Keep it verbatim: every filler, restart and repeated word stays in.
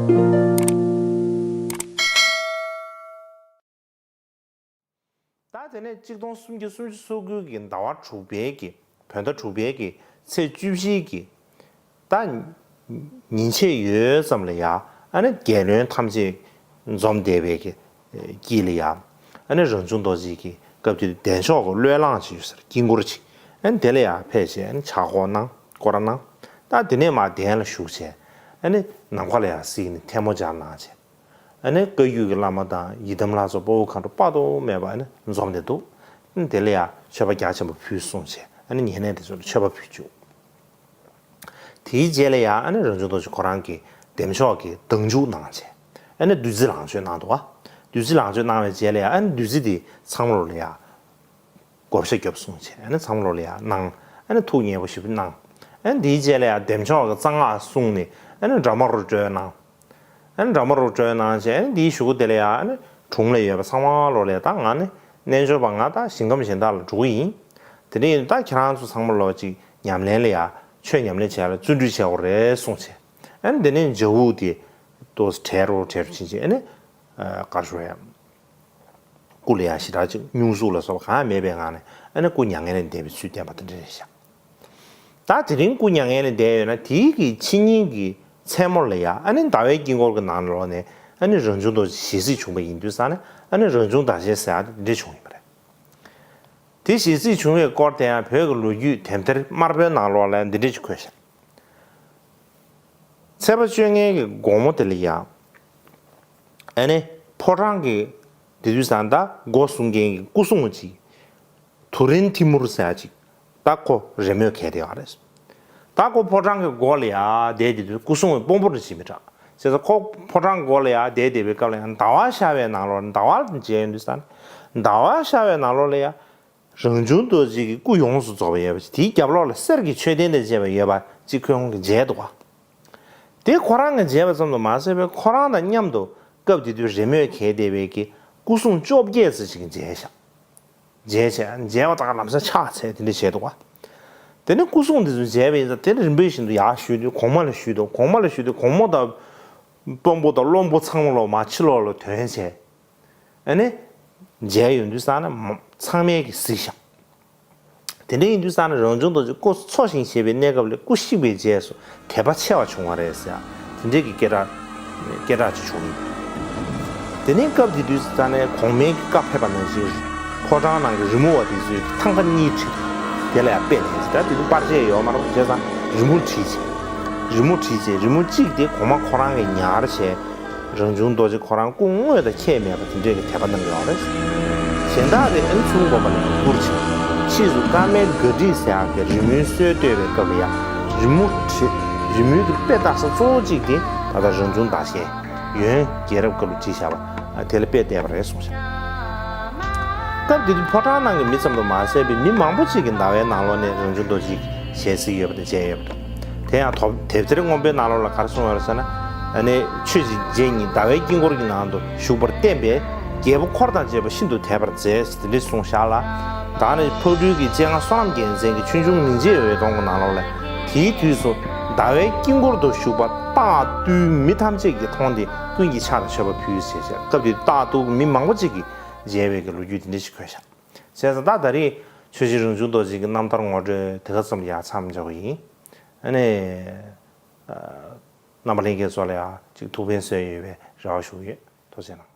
ད་དེ་ནས་གཅིག་སྟོང་སུམ་བརྒྱ་སུམ་ཅུ་སོ་དགུ་གི་ཟླ་བ་དྲུག་པའི་གི་བོད་ཟླ་དྲུག་པའི་གི་ཚེས་བཅུ་བཞི་གི་ད་ཉིན་ཕྱེད་ཡོལ་ཙམ་ལ་ཡ། ཨ་ནི་རྒྱལ་བློན་ཐམས་ཅད་འཛོམས་བསྡད་པའི་གི་དཀྱིལ་ལ་ཡ། ཨ་ནི་རང་བྱུང་རྡོ་རྗེ་གི་སྐབས་དེ་གདན་ཤོག་གི་བློས་བསླངས་ཅིག་ཡོད་ས་རེད། དཀྱིལ་འཁོར་ཅིག་ཨ་ནི་དེ་ལ་ཡ་ཕེབས་བྱས། ཨ་ནི་ཕྱག་སྐོར་གནང་། སྐོར་ར་གནང་། ད་དེ་ནས་མར་གདན་ལ་བཞུགས་བྱས། ཨ་ནི་ནམ་མཁའ་ལ་ཡ་གཟིགས་ནས་ཐལ་མོ་སྦྱར་གནང་བྱས། ཨ་ནི་བཀའ་བརྒྱུད་ཀྱི་བླ་མ་དང་ཡི་དམ་ལྷ་ཚོགས་དཔའ་བོ་མཁའ་འགྲོ་དཔག་ཏུ་མེད་པ་ཨ་ནི་འཛོམས་ཏེ་འདུག་ཨ་ནི་དེ་ལ་ཡ་མཆོད་པ་རྒྱ་ཆེན་པོ་ཕུལ་གསུངས་བྱས། ཨ་ནི་ཉེ་གནས་དེ་ཚོ་ལ་མཆོད་པ་ཕུལ་བཅུག་དེའི་རྗེས་ལ་ཡ་ཨ་ནི་རང་བྱུང་རྡོ་རྗེ་ཁོ་རང་གི་གདན་ཤོག་གི་གདེང་འཇུག་གནང་བྱས། ཨ་ནི་བདུད་རྩི་ལོངས་སྤྱོད་གནང་འདུག་ག་བདུད་རྩི་ལོངས་སྤྱོད་གནང་བའི་རྗེས་ལ་ཡ་ཨ་ནི་བདུད་རྩི་དེ་ཚང་མ་ལོ་ལ་ཡ་བགོ་བཤའ་རྒྱོབ་གསུངས་བྱས། ཨ་ནི་ཚང་མ་ལོ་ལ་ཡ་གནང་། ཨ་ནི་ཐུགས་མཉེས་པོ་ཞེ་པོ་གནང་། ཨ་ནི་དེའི་རྗེས་ལ་ཡ་གདན་ཤོག་གི་རྩ་སྔགས་གསུངས་ནས། ཨ་ནི་དྷརྨ་རུ་ཊ་གནང་། ཨ་ནི་དྷརྨ་རུ་ཊ་གནང་བྱས། ཨ་ནི་དེའི་གཞུག་གུ་དེ་ལ་ཡ་ཨ་ནི་དྲུང་ལ་ཡོད་པ་ཚང་མ་ལོ་ལ་ཡ། ད་ང་ནི་རྣལ་འབྱོར་པ། ང་ད་ཞིང་ཁམས་གཞན་དག་ལ་འགྲོ་གི་ཡིན། དེ་འདྲ་ཡིན་ད་ཁྱེད་རང་ཚོ་ཚང་མ་ལོ་ཅིག་ཉམས་ལེན་ལ་ཡ། ཆོས་ཉམས་ལེན་བྱས་ལ་བརྩོན་འགྲུས་བྱེད་དགོས་རེད་གསུངས་བྱས། ཨ་ནི་དེ་ནས་ཇ་འུག་དེ་ཏོག་ཙམ་བྲལ་རོ་བྲལ་རོ་ཕྱིན་བྱས། ཨ་ནི་ག་རེ་ཞུ་དགོས་ཡ། སྐུ་ལ་ཡ་ཞེ་དྲག་ཅིག་སྙུང་གཟུགས་ལ་སོགས་པ་གང་ཡང་མེད་པའི་ངང་ནས། ཨ་ནི་སྐུ་མྱ་ངན་ལས་འདས་པའི་ཚུལ་བསྟན་པ་དེ་འདྲ་རེད་ཤག་ད་དེ་རིང་སྐུ་མྱ་ངན་ལས་འདས་ཡོད་ན། དེའི་གི་ཕྱི་ཉིན་གྱི་མཚན་མོ་ལ་ཡ་ཨ་ནི་ཟླ་བའི་དཀྱིལ་འཁོར་གྱི་ནང་ལོགས་ནས་ཨ་ནི་རང་བྱུང་རྡོ་རྗེ་ཞལ་གཟིགས་བྱུང་བ་ཡིན་དུས་ཙང་ནས། ཨ་ནི་རང་བྱུང་ཟླ་ཞལ་ཟེར་ཡ་དེ་འདྲ་བྱུང་ཡོད་པ་རེད། དེ་ཞལ་གཟིགས་བྱུང་བའི་སྐོར་དེ་ཡང་བོད་ཀྱི་ལོ་རྒྱུས་དེབ་ཐེར་དམར་པོའི་ནང་ལོགས་ལ་འདི་འདྲ་ཅིག་འཁོད་ཤག་ཚེས་པ་བཅོ་ལྔའི་གི་དགོང་མོ་དེ་ལ་ཡ། ཨ་ནི་ཕོ་བྲང་གི་དེ་དུས་ཙང་ད་སྒོ་སྲུང་མཁན་གྱི་སྐུ་སྲུང་ཅིག་དྷུ་རན་ཐི་མུར་ཟེར་ཡ་ཅིག་ད་ཁོ་རེས་མོས་གས་བསྡད་ཡོད་རེད། ད་ཁོ་ཕོ་བྲང་གི་སྒོ་ལ་ཡ་བསྡད་དེ་དུས་སྐུ་སྲུང་བའི་དཔོན་པོ་རེད་ཅེས་མི་དྲག་བྱས་ཙང་ཁོ་ཕོ་བྲང་གི་སྒོ་ལ་ཡ་བསྡད་བསྡད་པའི་སྐབས་ལ་ཡ་ཟླ་བ་ཤར་བའི་ནང་ལོགས་ལ། ཟླ་བ་མཇལ་ཡོང་དུས་ཙང་ཟླ་བ་ཤར་བའི་ནང་ལོགས་ལ་ཡ། རང་བྱུང་རྡོ་རྗེ་གི་སྐུ་ཡོངས་སུ་རྫོགས་པ་ཡོད་པ་ཅིག་དེའི་རྒྱབ་ལོགས་ལ་གསེར་གྱི་མཆོད་རྟེན་དང་བཅས་པ་ཡོད་པ་ཅིག་ཁོས་ཁོང་གིས་མཇལ་འདུག་ག་དེ་ཁོ་རང་གིས་མཇལ་བ་ཙམ་དུ་མ་ཟད་པའི་ཁོ་རང་དང་མཉམ་དུ་སྐབས་དེ་དུས་རེས་མོས་གས་བསྡད་པའི་གི་སྐུ་སྲུང་བཅོ་བརྒྱད་ཙམ་ཅིག་མཇལ་ཤག་མཇལ་བྱས། མཇལ་བ་དག་ལམ་སང་ཕྱག་འཚལ་དེ་འདྲ་བྱས་འདུག་ག་དེ་ནས་སྐུ་སྲུང་དེ་ཚོ་མཇལ་བ་ཡིན་ཙང་། དེ་ནས་རིམ་པ་བཞིན་དུ་ཡར་བཞུད་དུས་གོང་མ་ལ་བཞུད་དུས། གོང་མ་ལ་བཞུད་དུས་གོང་མ་དང་དཔོན་པོ་དང་བློན་པོ་ཚང་མ་ལོ་མར་ཕྱི་ལོགས་ལ་ཐོན་བྱས། ཨ་ནི་མཇལ་ཡོང་དུས་ཙང་ནས་མ་ཚང་མས་ཀྱིས་གཟིགས་ཤག་དེ་འདྲ་ཡིན་དུས་ཙང་ནས་རང་བྱུང་རྡོ་རྗེ་སྐུ་འཚོ་ཞིང་གཞེས་པའི་གནས་སྐབས་ལས་སྐུ་གཤེགས་པའི་རྗེས་སུ་དད་པ་ཆེ་བ་བྱུང་བ་རེད་ཟེར་ཡ། དེ་འདྲའི་གི་སྐད་གྲགས་སྐད་གྲགས་ཅིག་བྱུང་ཡོད། དེ་ནས་སྐབས་དེ་དུས་ཙང་ནས་གོང་མའི་གི་བཀའ་ཕེབས་པ་ནང་བཞིན་ཕོ་བྲང་ནང་གི་རི་མོ་བ་དེ་ཚོས་ཐང་ག་གཉིས་བྲིས། དེ་ལ་ཡང་དཔེ་ལེན་ཟེར། ད་དེ་དུས་པར་ཆས་ཡོད་མ་རེད། བྱས་ཙང་རི་མོ་བྲིས་བྱས། རི་མོ་བྲིས་བྱས་རི་མོ་གཅིག་དེ་གོང་མ་ཁོ་རང་གིས་ཉར་བྱས། རང་བྱུང་རྡོ་རྗེ་ཁོ་རང་སྐུ་དངོས་དང་ཁྱད་མེད་པ་དེ་འདྲས་ཀྱི་དད་པ་གནང་གི་ཡོད་རེད། གཞན་དག་གིས་ཨ་ནི་ཚུར་འགོམ་པ་ལ་བསྐུར་ཕྱིན། ཕྱིས་སུ་ཀརྨའི་དགའ་བྲིས་ཟེར་ཡག་གི་རི་མོའི་སྲོལ་གཏོད་པའི་སྐབས་ལ་ཡང་རི་མོ་བྲིས། རི་མོའི་གི་དཔེ་ལྟ་ས་གཙོ་བོ་གཅིག་དེ་ད་ལྟ་རང་བྱུང་ཟླ་ཞལ་ཡོན་རྒྱལ་རབས་སྐབས་ལ་བྲིས་བཞག་པ་དེ་ལ་དཔེ་བལྟས་པ་རེད་གསུངས་ཤག་སྐབས་དེ་དུས་ཕོ་བྲང་ནང་གི་མི་ཙམ་དུ་མ་ཟད་པའི་མི་མང་པོ་ཅིག་གིས་ཟླ་བའི་ནང་ལོགས་ནས་རང་བྱུང་རྡོ་རྗེ་ཞལ་གཟིགས་ཡོད་པ་དང་མཇལ་ཡོད་པ་རེད། དེ་ཡང་དོ་དེབ་ཐེར་སྔོན་པོའི་ནང་ལོགས་ལ་ག་རེ་གསུངས་ཡོད་རེད་ཟེར་ན། ཨ་ནི་ཆོས་ཀྱི་རྗེ་ཉིད་ཟླ་བའི་དཀྱིལ་འཁོར་གྱི་ནང་དུ་བཞུགས་པར་བསྟན་པས་རྒྱལ་པོ་འཁོར་དང་བཅས་པ་ཤིན་ཏུ་དད་པར་མཛད། དེ་འདྲ་གསུངས་བཞག་ལ། ད་ནི་ཕག་གྲུའི་གི་སྤྱན་སྔ་བསོད་ནམས་རྒྱལ་མཚན་གྱི་ཆོས་འབྱུང་མིང་བརྗེའི་འོད་སྟོང་གི་ནང་ལོགས་ལ། དེའི་དུས་སུ་ཟླ་བའི་དཀྱིལ་འཁོར་དུ་བཞུགས་པ་རྟག་ཏུའི་མི་ཐམས་ཅད་ཀྱིས་མཐོང་སྟེ་ཀུན་གྱིས་ཕྱག་དང་མཆོད་པ་ཕུལ་ཞེས་བཤད། སྐབས་དེ་རྟག་ཏུ་མི་མང་པོ་ཅིག་གིས་མཇལ་བའི་གི་ལོ་རྒྱུས་དེ་འདྲ་ཞིག་འཁོད་བཞག་བྱས་ཙང་ད་ད་རེས་ཆོས་རྗེ་རང་བྱུང་རྡོ་རྗེ་གི་རྣམ་ཐར་ངོ་སྤྲོད་དེ་ག་ཙམ་ཡ་མཚམས་འཇོག་གི་ཡིན། ཨ་ནི། རྣམ་པ་ལྷན་རྒྱས་ཚོ་ལ་ཡང་ཅིག་ཐུགས་ཕན་གསོས་ཡོད་པའི་རེ་བ་ཞུ་གི་ཡོད། ཐུགས་རྗེ་གནང་།